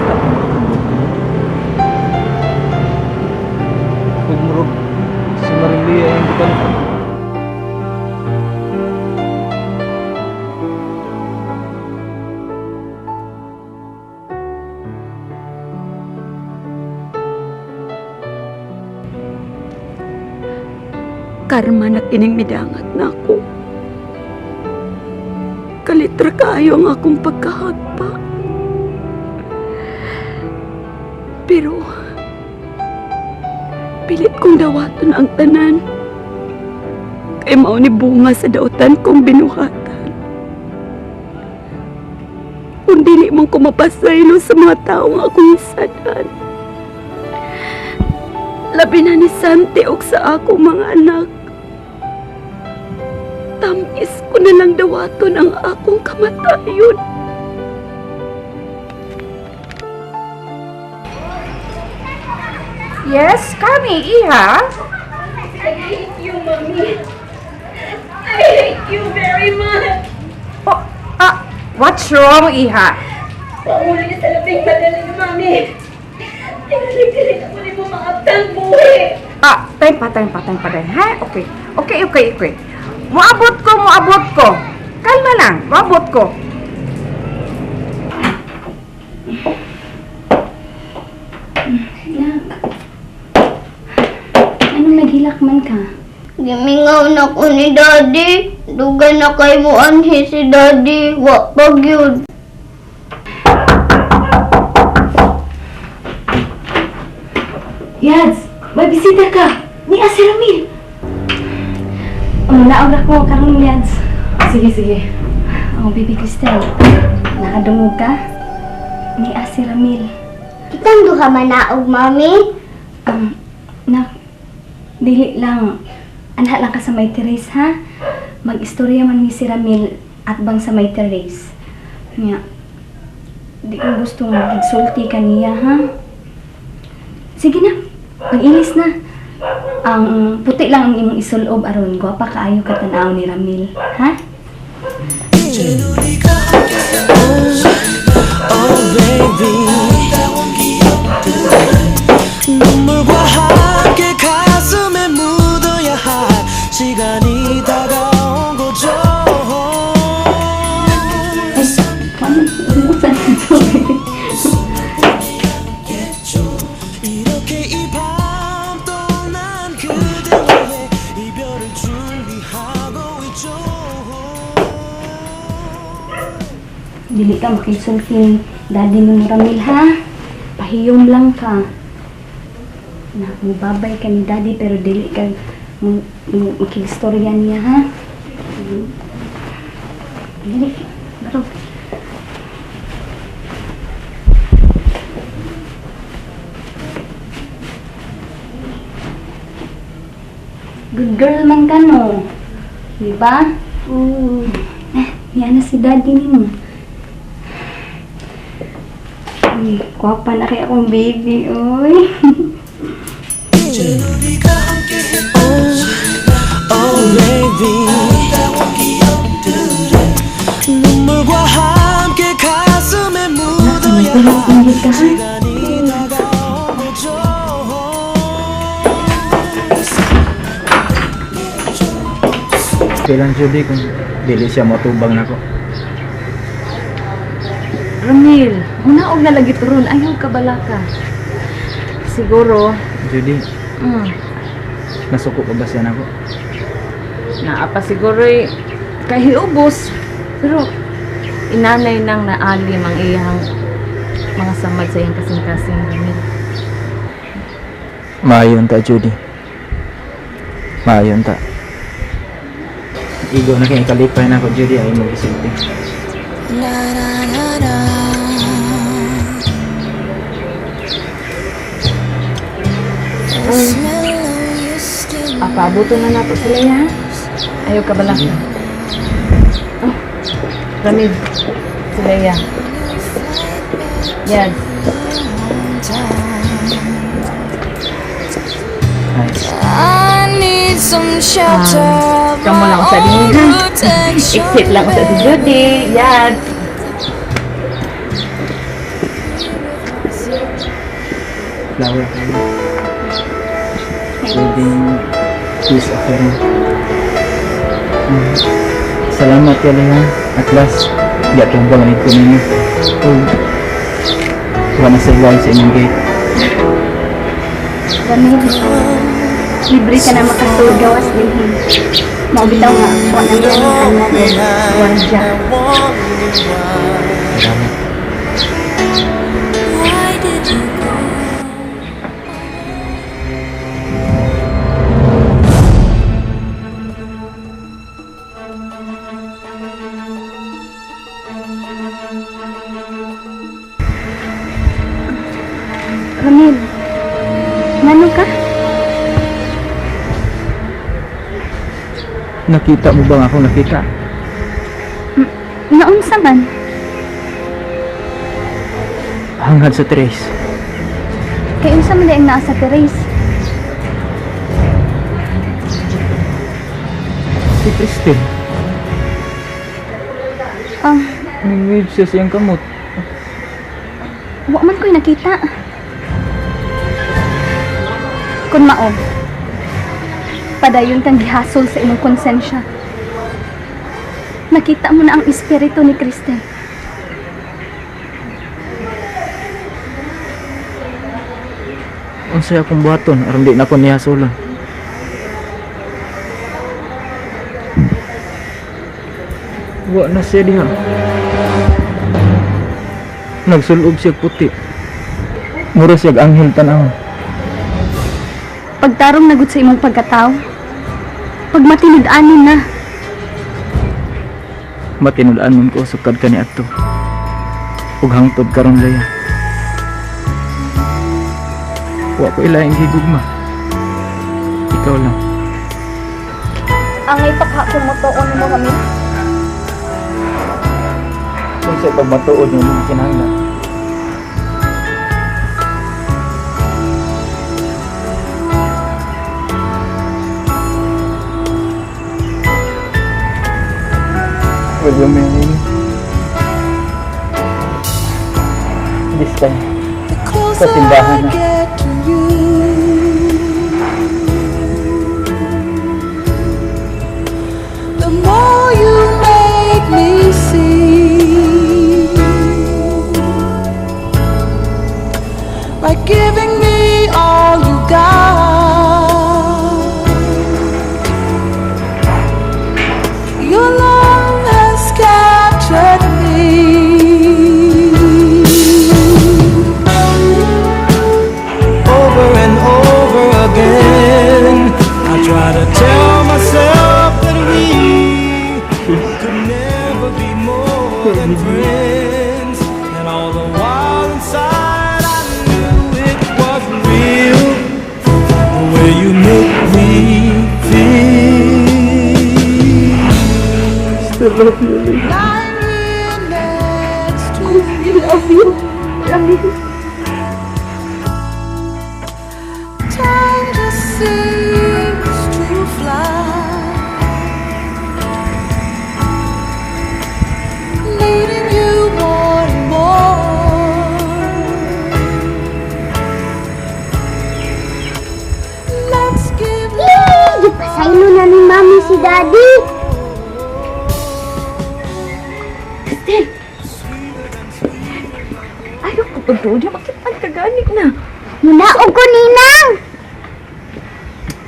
Makita ko na itong buhay. Ug murag si Marilia ang gitan. Karma na kining midangat na ako. Kalitra kaayo ang akong pagkahagpa. Pero pilit kong dawaton ang tanan. Kay mao ni bunga sa dautan kong binuhatan. Kung dili man ko mapasaylo sa mga taong akong isadan. Labi na ni Santi og sa akong mga anak. Tamis ko na lang dawaton ang akong kamatayon. Yes, kami, iha. I hate you, Mommy. I hate you very much. Oh, what's wrong, iha? Pauli sa labing madali, Mami. Tinalik-tilik ako ni mo maabtang buhi. Time pa, time pa, time pa din, ha? Okay, okay, okay, okay. Muabot ko, muabot ko. Kalma lang, muabot ko. Nak, anong naghilak man ka? Gimingaw na ko ni Daddy. Duga na kay mo anhi si Daddy. Wa pa gyud. Yads, may bisita ka. Ni si Ramil. Muna ra ko karon, Yads. Sige, sige. Oh, baby Cristel, nakadungog ka? Ni si Ramil. Kitang duha manaog, Mami. Nak, dili lang. Anha lang ka sa may terrace, ha? Mag-istorya man ni si Ramil at bang sa may terrace. Nga, di ko gusto nga magsulti ka niya, ha? Sige na, pag-ilis na. Ang puti lang ang imong isulob aron gwapa kaayo ka tan-aw ni Ramil, ha? Oh baby 눈물과 함께 가슴에 묻어야 할 시간이 다가온 거죠. Ay, 이렇게 이 밤 떠난 그대와의 이별을 준비하고 있죠. Dili ka makisulti ni Daddy ni Ramil, ha? Pahiyom lang ka. Na, mubabay ka ni Daddy pero dili ka makigstorya niya, ha? Dili, barog. Good girl man ka, no? Di ba? Eh, yan na si Daddy nimo. Uy, gwapa na kaya akong baby, uy. Oh baby 눈물과 함께 가슴에 묻어야 할 시간이 다가온 거죠. Okay lang, Judy, kung dili siya motubang nako. Ramil, munaog na lagi turon. Ayaw ka balaka. Siguro, Judy, nasuko pa ba siya nako? Naa pa siguro eh, kahiubos. Pero, inanay nang naalim ang iyang mga samad sa iyang kasing-kasing, Ramil. Maayon ta, Judy. Maayon ta. Igo na kay kalipay nako, Judy, ay mo gisulti. Pabuto na nato sila ya. Ayaw ka balaka. Oh, Ramil, sila ya. Yan. Hi. I need some shelter. Kamo lang sa din. Exit lang sa si Judy. Yan. Flower kayo. Pwedeng peace offering. Salamat kay ha. At last, di atong banganit ko ninyo. Oh, wala sa iwan sa inyong gate. Ramil, libre ka na makasuod gawas dinhi. Mao bitaw nga wa na mi ang anak gwardiya. Salamat. Why did you go? Ramil, ngano ka? Nakita mo bang ako nakita? Naunsa man? Hanghad sa Trace. Kay unsa man di ang naa sa terrace? Si Christine. Ah, Nag-wave siya sa iyang kamot. wa man ko'y nakita. Kun mao, padayon kang gihasol sa imong konsensya. Nakita mo na ang espiritu ni Kristen. Unsay akong buhaton aron di na ko niya sulon. Wa na siya diha. Nagsulob siya puti. Mura siya anghel tan-awon. Pagtarong nagud sa imong pagkatao, pag matinud-anon na, Matinud-an man ko sukad kani adto. Ug hangtod karon laya. Wa ko ilaing gigugma. Ikaw lang. angay pakha kung mo kami. Kung sa pagmatuod ng mga kinahanglan. Will you marry me? This time. The closer Sa simbahan I na. get to you, the more you make me see. By giving me all you got, your love has captured me. Over and over again, I try to tell myself that we could never be more than friends. And all the while inside, I knew it was real. The way you make me feel. Still love you, Lee. Lying here next to I love you, Ramil. Time just seems to fly, needing you more and more. Let's give Yay! Gipasaylo na ni Mami si Daddy. Cristel! Ayaw ko pagtuod niya, bakit man kaganik na? Munaog ko, Ninang!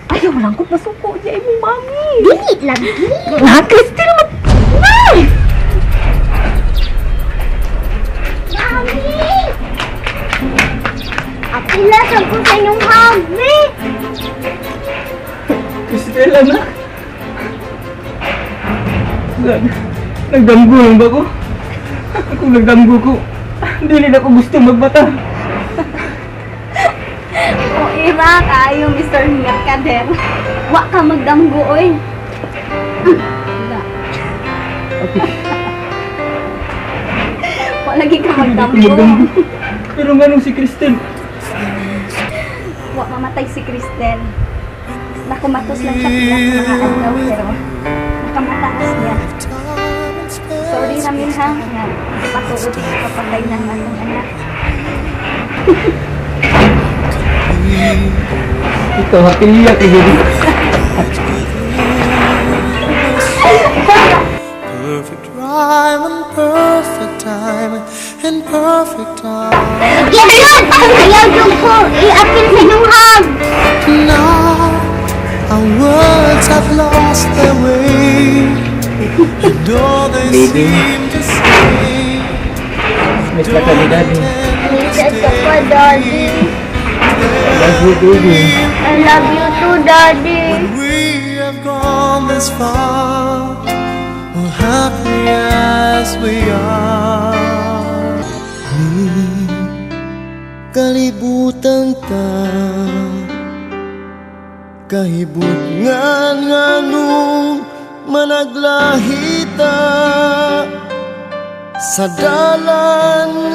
Ayaw lang ko pasuko niya imong mami. Dili lagi. Na, Cristel, mat... Nay! Mami! Apila sa ko sa inyong hug, me! Cristel, anak. Nagdamgo lang ba ko? Kung nagdamgo ko, dili na ko gusto magbata. O ira kaayo Mr. Mercader. Wa ka magdamgo oy. Wa lagi ka magdamgo. Pero nganong si Cristel? Wa mamatay si Cristel. Nakumatos lang siya pila ka mga adlaw pero nakamataas niya. Sorry namin ha. Nga patuod ka papatay ng atong anak. Ikaw, happy ka yun. Perfect rhyme and perfect time and perfect time. Ayaw, ayaw yung ko. I-apil sa inyong hug. Now our words have lost their way, and all they Baby. Seem to say Miss na ka ni Daddy. Miss ka pa, Daddy. I love you, baby. I love you too, Daddy. We have gone this far, we're happy as we are. Ni kalibutan ta kahibutngan nganong managlahita sa dalan.